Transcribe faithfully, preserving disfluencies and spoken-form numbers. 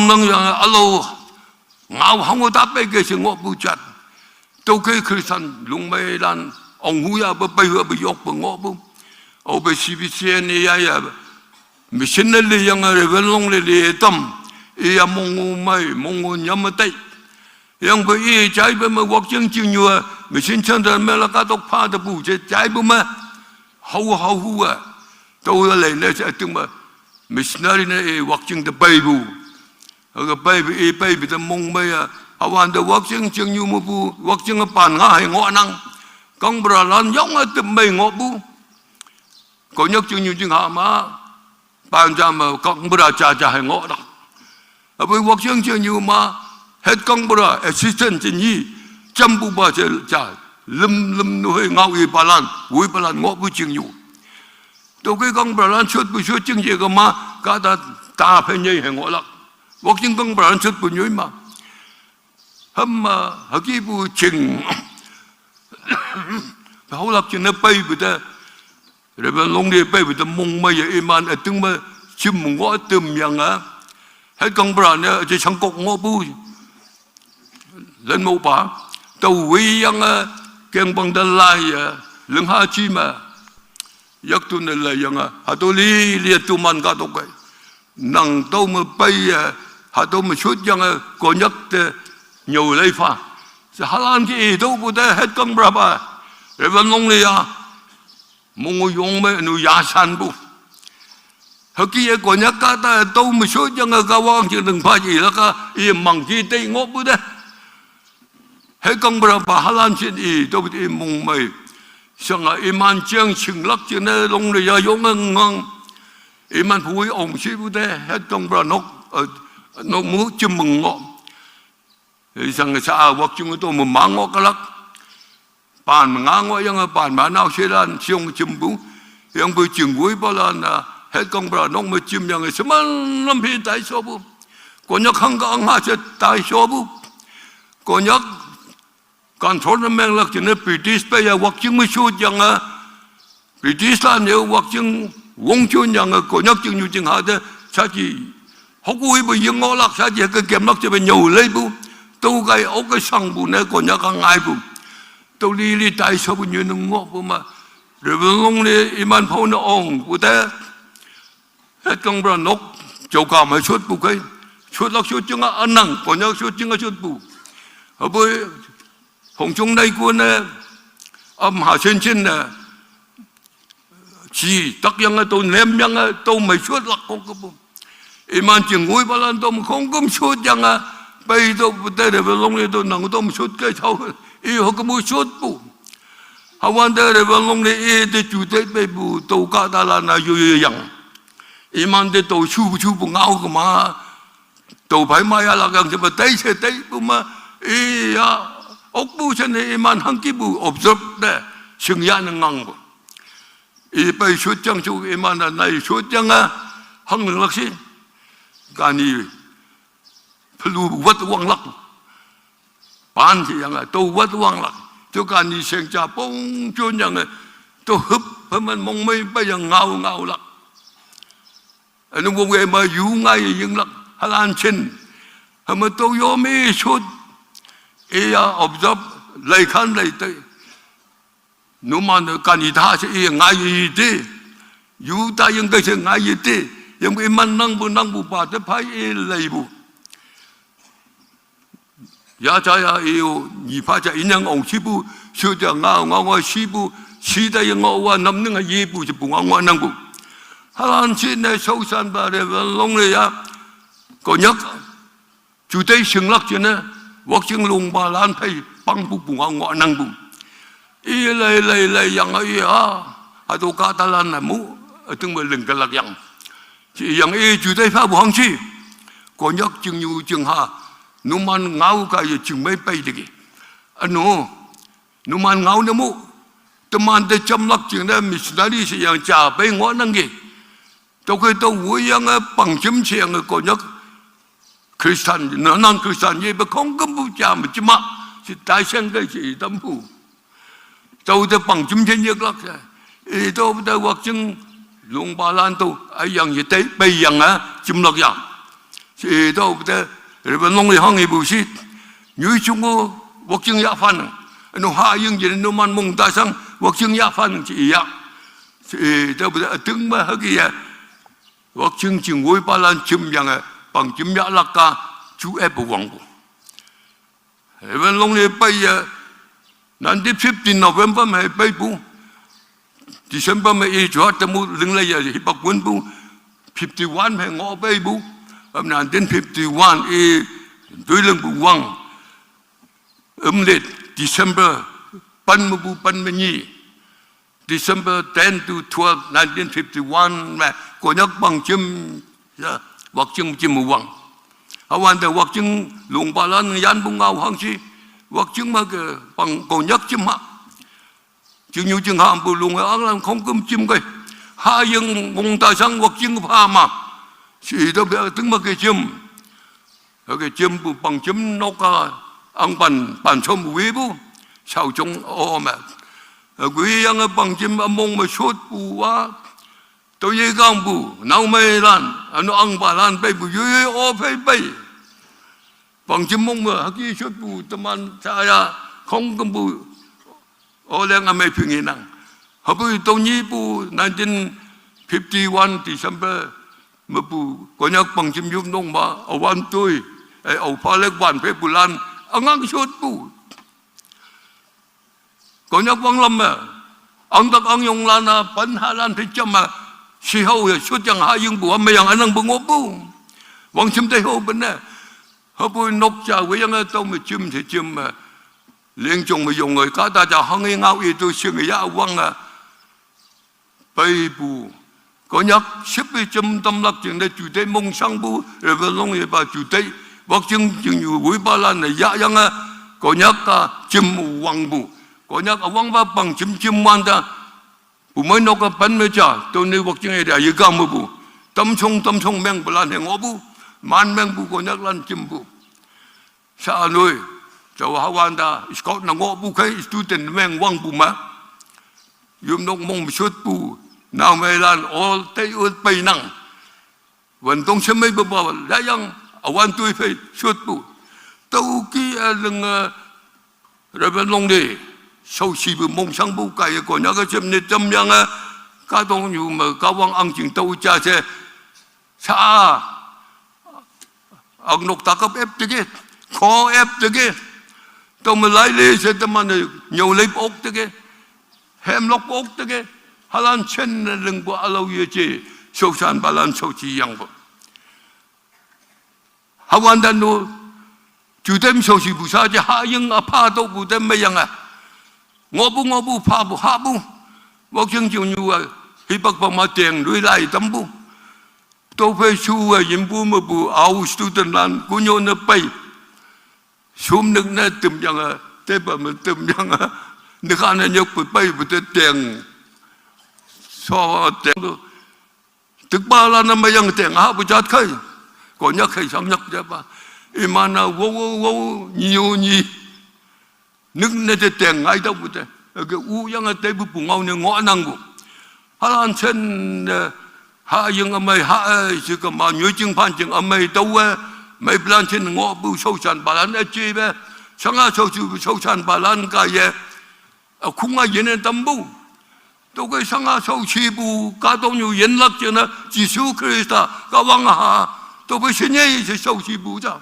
nang yang alo ngau hang ta pei ke si ngoh bu chat. Tokei Christian lungmei lan ong hu ya ba pei hu ba yok ba ngoh bu. Au ba C B C N ya ya missionary yang Reverend Long le le tam. Iya mong u mai, mong u nyam tai. Yang ba i chai ba ma wak jing jing yu a, mission center me la ka tok pha ta bu je chai bu ma. Hau hau hu a. Tau la le ne se ting ba missionary ne e wak jing ta pei bu. Ka pei bi, i pei bi ta mong mei a. Hawan ta wak jing jing yu mu bu, wak jing pan nga hai ngoh nang. Kang bra lan yong a tip mei ngoh bu. Kau nyak jing yu jing ha ma. Pan ja ma kang bra ja ja hai ngoh nang. A bu wak jing jing yu ma. Head kang bra, assistant jing yi. Jam bu ba je ja. Lim lim nu hei ngau i palan, wui palan ngoh bu jing yu. Tokei kang bra lan shut bu shut jing ye ka ma, ka ta ta phe nyei hai ngoh lak. Wak jing kang bra lan shut bu nyui ma. Ham ma, haki bu jing. Hau lak jing na pei bu ta. Reverend Long de pei bu ta mong ma ya iman a ting ma jim ngoh tum yang a. Hai kang bra ne, je chang kok ngoh bu. Len mo pa. Tau wei yang a, keng bang da lai ya. Leng ha chi ma. Yak tu ne lai yang a. Ha tu li, li tu man ka tok kai. Nang tau ma pei ya. Ha tau ma shut yang a. Konyak te nyau lai fa. Sa halan ki i tau bu te het kang bra ba. Reverend Long li ya. Mong u yong me nu ya san bu. Haki ye Konyak ka ta tau ma shut yang a ka wang jing deng pa ji la ka i mang ki te ngoh bu de. He kang bra ba halan chin i, to i mong mai. Sang a iman chiang ching lak chin ne Long le ya yong a ngang. Iman pui ong chi bu de, he kang bra nok, eh, nok mu chim mong ngo. Sang sa a wak chung to mu mang ngo ka lak. Pan ma nga ngo yang a pan ma nau she lan chiong chim bu. Yang bu ching wui ba lan a, he kang bra nok mu chim yang a, seman lam pi tai so bu. Konyak hang ka ang ha che tai so bu. Konyak control na meng lak jin ne British pei ya wak jing mu shut yang a. British lan ye wak jing wong chun yang a Konyak jing yu jing ha de cha ji. Hok wui bu ying ngoh lak cha ji ka kem lak je be nyau lei bu. Tau kai ok ka sang bu ne Konyak ka ngai bu. Tau li li tai so bu nyu nung ngoh bu ma. Reverend Long le iman phau na ong bu te. He kang bra nok, chau ka mai shut bu kai. Shut lak shut jing a anang, Konyak shut jing a shut bu. Ha bu, hong chung nai ku ne, am ha shin shin ne. Chi, tak yang a tau nem yang a tau mai shut lak kong ka bu. Iman jing ngui ba lan tau ma kong kum shut yang a. Pei tau bu te Reverend Long le tau nang tau ma shut kai chau. I ho ka mu shut bu. Hawan te Reverend Long le i te chu te pei bu tau ka ta la na yu yu yang. Iman te tau chu bu chu bu ngau ka ma. Tau pai ma ya la gang se ma tai se tai bu ma. I ya. Ok bu chen ne iman hang ki bu observe de. Sing ya na ngang bu. I pei shut jang chu iman na nai shut jang a. Hang lak si. Ka ni. Pelu wat wang lak. Pan si yang a, to wat wang lak. To ka ni seng cha pong chun yang a, to hup, pa man mong mei pa yang ngau ngau lak. Anu wong wei ma yu ngai ying lak, halan chin. Hama to yo mi shut. E ya observe, lai khan lai tai. Nu man ka ni tha se e ngai yi te. Yu ta yang kai se ngai yi te. Yang bu iman nang bu nang bu pa te phai e lai bu. Ya cha ya e o, ni pha cha in yang ong chi bu, shu cha nga nga nga chi bu, chi ta yang ngo wa nam ning yi bu chi bu nga ngo nang bu. Halan chi ne shou san ba le long le ya. Ko nyak. Chu te shing lak chi ne, wak shing long ba lan phai pang bu bu nga ngo nang bu. I lai lai lai yang i a. A to ka ta lan na mu, a ting ba ling ka lak yang. Chi yang i chu te pha bu hang chi. Ko nyak ching yu ching ha. Nu man ngau ka ye ching mei pei de ki. Anu, nu man ngau ne mu. Te man te cham lak ching ne missionary si yang cha pei ngo nang ki. To ke to wu yang a pang chim chi yang ko nyak Christian, na non Christian ye ba kong kum bu cha ma chi ma. Si tai seng ke chi tam bu. Tau te pang chim chen yek lak sa. I tau te wak ching lung ba lan tau. Ai yang ye te bei yang a chim lak ya. Chi tau bde, Reverend Long Li hang ibu shi. Nyu chung o, Wakching ya fan. Anu ha ying jin anu man mong da sang, Wakching ya fan chi ya. Chi tau bde, atung ma hagi ya. Wakching ching woi palan chim yang, pang chim ya laka, chu e bu wang bu. Reverend Long Li pai ya, nineteen fifty November me pai bu. December me i chua tamu ling la ya, hi bak wun bu. Fifty-one me ngo pai bu. Am nineteen fifty-one i dui ling bu wang. Am le December, pan me bu, pan me ni. December ten to twelve, nineteen fifty-one, me, Konyak pang chim, ya, Wakching chim wang. Awan de Wakching lung balan yan bu ngau hang chi, Wakching ma ke pang Konyak chim ma. Ching yu ching ham bu lung ang lan khong kum chim ke. Ha ying mong ta sang Wakching pha ma. Chi da be ting ma ke chim. Hake chim bu pang chim nok ka ang pan, pan chom wi bu, sao chung o me. Gui yang a pang chim a mong me shut bu wa, to ye gang bu, nau me lan, anu ang ba lan pei bu, yu yu o pei pei. Pang chim mong me, haki shut bu, teman saya, khong kum bu, o leng a me ping inang. Habu to ni bu, nineteen fifty-one December, me bu, Konyak pang chim yup nong ma, a wan tui, e, au pa lek wan pe bu lan, a ngang shut bu. Konyak wang lam me, ang dak ang yong lan a, pan ha lan pe cham a, shi hau ya, shut yang ha ying bu, a me yang anang bu ngop bu. Wang chim te hau ben ne. Habu nok cha, we yang a tau me chim te chim me. Ling chong me yong e, ka ta cha hang i ngau i tu shing ya wang a. Pei bu. Konyak ship i chim tam lak jing de ju de mong sang bu, Reverend Long ye ba ju de, Wakching jing yu wui ba lan ne ya yang a, Konyak ka chim wang bu. Konyak a wang ba pang chim chim wan da. Bu mai nok a pan me cha, to ni Wakching e da ye gam bu. Tam chong, tam chong meng bu lan he ngo bu. Man meng bu Konyak lan chim bu. Sa anui, chau hawan da, scout na ngo bu kai student meng wang bu ma. Yum nok mong shut bu, nau me lan all te ut pei nang. Wan tong chim mei bu ba, la yang, a wan tui pei shut bu. Tau ki a leng, eh, Reverend Long Li, sau si bu mong sang bu kai ko nya ka chim ni tam yang, eh, ka tong yu me, ka wang ang jing tau cha se, sa, Ang nok takap ep tege, ko ep tege. Tau me lai le se teman ne nyau lei pok tege. Hem lok pok tege. Halan chen ne leng bu alau ye che. Sau san balan sau chi yang bu. Hawan dan nu. Ju tem sau chi bu sa je ha ying a pa to bu tem me yang a. Ngo bu, ngo bu, pa bu, ha bu. Wak jing ju nyu a. Hi bak pa ma teng lui lai tam bu. To pei su a yin bu me bu au student lan ku nyo ne pei. Sum nek ne tem yang a, te pa me tem yang a. Ne ka ne nyok pei pei bu te teng. So teng. Tek ba lan na me yang teng ha bu jat kai. Ko nyak kai sang nyak ja ba. Imana wo wo wo, ni yo ni. Nek ne te teng ngai tau bu te. Ke u yang a te bu bu ngau ne ngo nang bu. Halan chen, eh, ha ying a mai ha, eh, si ka ma nyu jing pan jing a mai tau, eh, mai plan chen ngo bu sau san balan, eh, chi be. Sang a sau chu sau san balan ka ye. A khung a yin en tam bu. To ke sang a sau chi bu, ka tong yu yin lak chen a, Jisu Krista, ka wang ha. To ke shin ye si sau chi bu ja.